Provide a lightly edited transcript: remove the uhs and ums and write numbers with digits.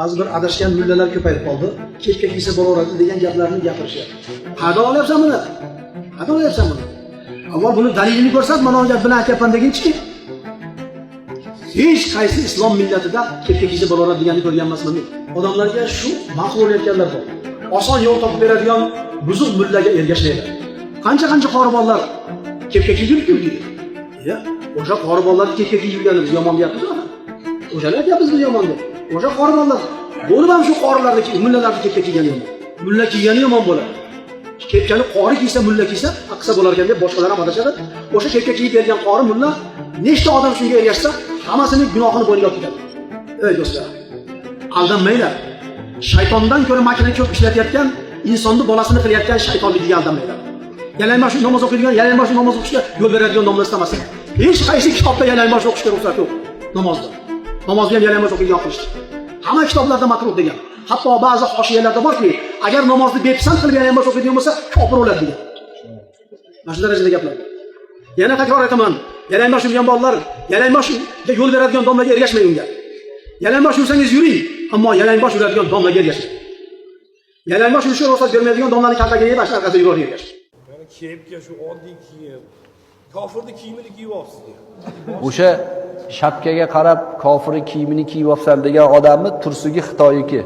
Ba'zi bir adashgan mullalar ko'payib qoldi. Kepka kiysa bo'laveradi degan gaplarni gapirishyapti. Qayerdan olyapsan buni? Qayerdan olyapsan buni? Avval buni dalilini ko'rsat, mana bu gap bilan aytyapman deginchiki. Hech qaysi islom millatida kepka kiysa bo'laveradi deganni ko'rgan emasman men. Odamlarga shu ma'qul bo'layotganlar bor. Oson yo'l topib beradigan buzuq mullaga ergashmanglar. Qancha-qancha qori bolalar kepka kiyib yuribdi deydi. Ya, o'sha qori bolalar kepka kiyib yurgani biz yomon deyapmiz. O'shalar aytyapmiz biz yomon deb. O'sha qori bolalar bo'lib ham shu qorilarni, mullalarni kepka kiygani yomon. Mulla kiygani yomon bo'ladi. Kepkani qori kiysa, mulla kiysa, qilsa bo'lar ekan deb boshqalar ham adashadi. O'sha kepka kiyib bergan qori mulla nechta odam shunga ergashsa, hammasining gunohini bo'yniga olib ketadi. Ey do'stlar, aldanmanglar. Shaytondan ko'ra makrini ko'p ishlatayotgan insonni bolasini qilayotgan shaytonligiga aldanmanglar. Yalangbosh namoz o'qiydigan, yalangbosh namoz o'qishga yo'l beradigan domla istamasın. Hech qaysi kitobda yalangbosh o'qishga ruxsat yo'q namozda. Namozni ham yalangbosh o'qiydigan qilishdi. Hamma kitoblarda makruh degan. Hatto ba'zi hoshiyalarda borki, agar namozni bepisand qilib yalangbosh o'qiydigan bo'lsa, kofir bo'ladi degan. Mana shu darajada gaplar. Yana takror aytaman, yalangbosh yurgan bolalar, yalangboshga yo'l beradigan domlaga ergashmang unga. Yalangbosh yursangiz yuring, ammo yalangbosh yuradigan domlaga ergashmang. Yalangbosh yurishga ruxsat bermaydigan domlani kaltagini yeb, orqasida yuraver ergash. Mana kepka, shu oddiy kiyim. Kofirni kiyimini kiyib olibsiz degan. O'sha shapkaga qarab kofirni kiyimini kiyib olibsan degan odamni tursugi Xitoyniki.